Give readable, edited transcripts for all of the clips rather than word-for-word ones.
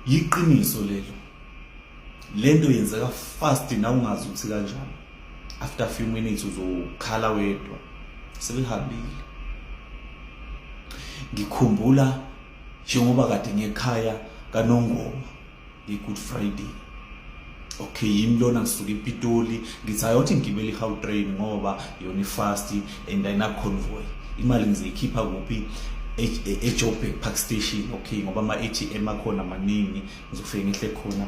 Yiqiniso lelo. Lento yenzeka fast na ungazi ukuthi kanjani. After a few minutes uzokhala wedwa. Sebehambile. Ngikhumbula njengoba kade ngekhaya kaNongoma nge-Good Friday. Okay, yimi lona ngisuka ePitoli ngithi ayothi ngigibele i-Gautrain ngoba yona i-fast and ayina-convoy. Imali ngizoyikhipha kuphi? E-Joburg Park Station. Okay, ngoba ama-ATM akhona maningi, ngizofike ngehle khona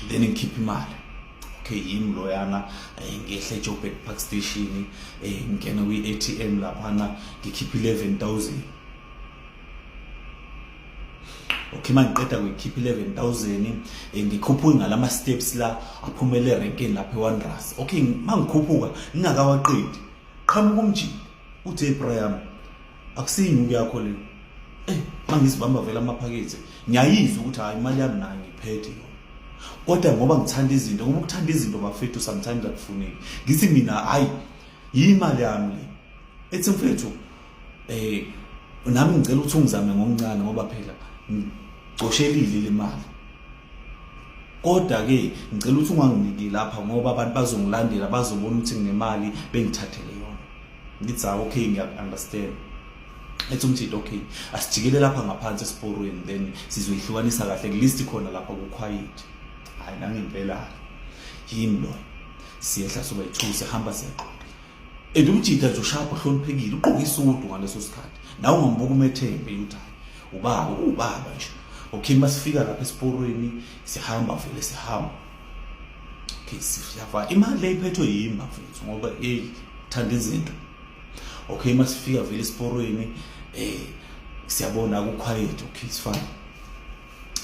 then ngikhiphe imali. Okay, yimi loyana ngehle eJoburg Park Station, ngingena kwi-ATM laphana ngikhiphe 11,000. Okay, mangiqeda kuyikhipha 11,000, ngikhuphuke ngalama steps la aphumele erenkeni lapha eWanderers. Okay, mangikhuphuka ngingakawaqedi qhamuka umjini uthi, "Hey Brian, akusiyinyuku yakho le." Mangizibamba vele amaphakethe ngiyayizwa ukuthi hayi, imali yami nayo ngiphethe yona, kodwa ngoba ngithanda izinto, ngoba ukuthanda izinto bafethu sometimes akufuneki. Ngithi mina, hayi, yimali yami le. Ethi, "Mfethu, nami ngicela ukuthi ungizame ngokuncane ngoba phela ngicoshelile le mali, kodwa ke ngicela ukuthi unganginiki lapha ngoba abantu bazongilandela, bazobona ukuthi nginemali, bengithathele yona." Ngithi, "Hayi, okay, ngiya-understand." Ethi umjita, "Okay, asijikele lapha ngaphansi esiporweni, then sizoyihlukanisa kahle, at least khona lapha ku-quiet." Hayi, nangempela yimi loyo, siyehla soba yi-two, sihamba siyaqoqa and umjita nje ushapha, uhloniphekile, ugqoke isudu ngaleso sikhathi, nawe ungambuka umethembe ukuthi hayi, ubaba, ubaba nje. Okay, masifika lapha esiporweni sihamba vele sihamba. Okay, siyafa imali le iphethwe yimi bafethu ngoba hey, thanda izinto. Okay, masifika vele esiporweni siyabona ku quiet. Okay, it's fine,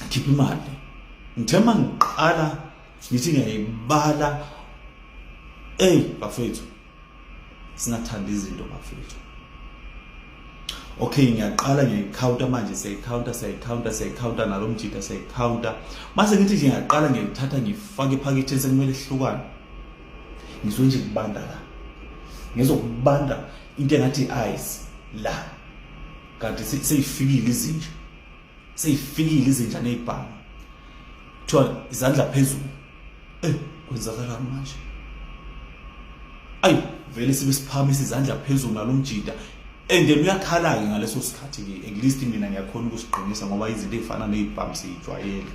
khipha imali. Ngithe mangiqala ngithi ngiyayibala, ey bafethu, singathanda izinto bafethu. Okay, ngiyaqala ngiyayicounta manje, siyayicounta, siyayicounta, siyayicounta nalo mjida siyayicounta. Mase ngithi nje ngiyaqala ngiyayithatha ngifake ephaketheni, sekumele ihlukane, ngizwe nje kubanda la, ngizokubanda into engathi ice la, kanti seyifikile izinja, seyifikile izinja nezibhamu. Kuthiwa izandla phezulu. Kwenzakalani manje? Ayi vele sibe siphakamisa izandla phezulu nalomjida and then uyakhala-ke ngaleso sikhathi-ke. At least mina ngiyakhona ukusiqinisa ngoba izinto ey'fana ney'bhamu siyijwayele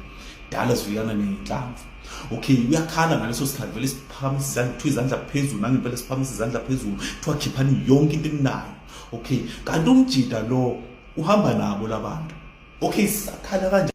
dala, sivikana ney'nhlamvu. Okay, uyakhala ngaleso sikhathi, vele siphakamisa izandla, kuthiwa izandla phezulu, nangempela siphakamisa izandla phezulu, kuthiwa khiphani yonke into eninayo. Okay, kanti umjida lo uhamba nabo labantu. Okay, sakhala kanje.